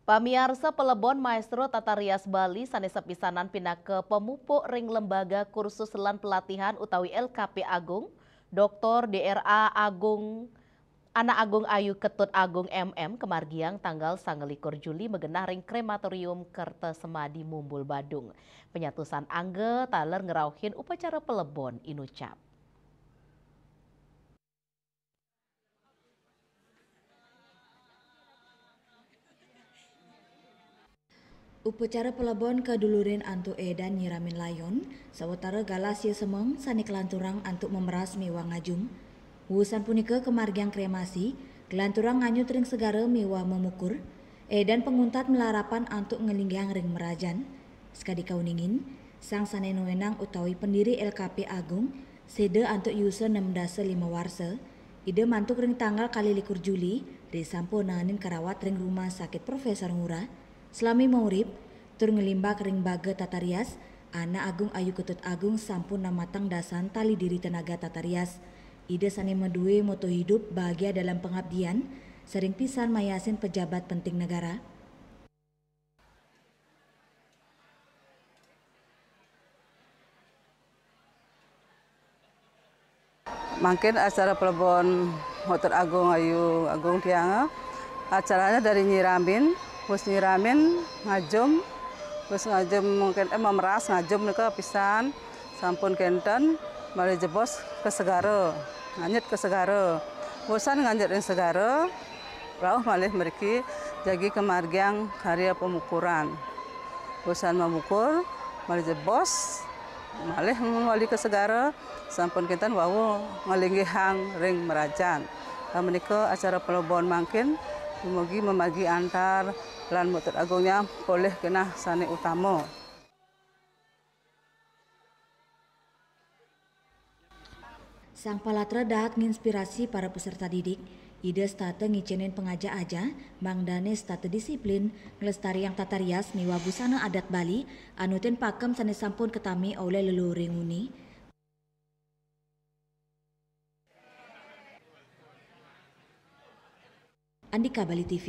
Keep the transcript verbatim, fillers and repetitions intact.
Pamiarsa, pelebon maestro tata rias Bali sane sepisanan pinaka pemupuk ring Lembaga Kursus lan Pelatihan utawi L K P Agung, Doktor D R A Agung, Anak Agung Ayu Ketut Agung M M, kemargiang tanggal sangalikur Juli magenah ring Krematorium Kerta Semadi Mumbul Badung. Penyatusan angga taler ngrauhin upacara pelebon inucap. Upacara pelebon kadulurin antuk edan nyiramin layon, sawatara galah sia semeng sane kalanturang antuk memeras miwah ngajum. Wusan punika kamargiang kremasi, kalanturang nganyut ring segara miwah memukur, edan panguntat malarapan antuk nglinggihang ring mrajan. Sakadi kauningin, sang sane nuenang utawi pendiri L K P Agung, seda antuk yusa nem dasa lima warsa, Ida mantuk ring tanggal kalih likur Juli, risampun naenin karawat ring Rumah Sakit Profesor Ngurah, salami maurip, tur nglimbak ring baga tata rias, Anak Agung Ayu Ketut Agung sampun namatang dasan tali diri tenaga tata rias. Ida sane madue moto hidup Bahagia Dalam Pengabdian, sering pisan mayasin pejabat penting negara. Mangkin acara pelebon Motor Agung Ayu Agung tiang, acaranya dari nyiramin, wis nyiramin ngajum, wis ngajum mungkin eh, memeras ngajum nika pisan, sampun kenten, malih jebos ke segara, nganyut ke segara. Wusan nganyut ring segara, rauh malih mriki jagi kamargiang karya pemukuran. Wusan mamukur, malih jebos, malih mawali ke segara, sampun kenten wau nglinggihang ring mrajan. Menika acara pelebon mangkin, dumugi mamargi antar lan Motor Agungnya polih genah sane utama. Sang palatra dahat nginspirasi para peserta didik, Ida setata ngicenin pangajah-ajah, mangdane setata disiplin, nglestariang tata rias miwah busana adat Bali, anutin pakem sane sampun katami olih leluhur ring nguni. Andika Bali T V.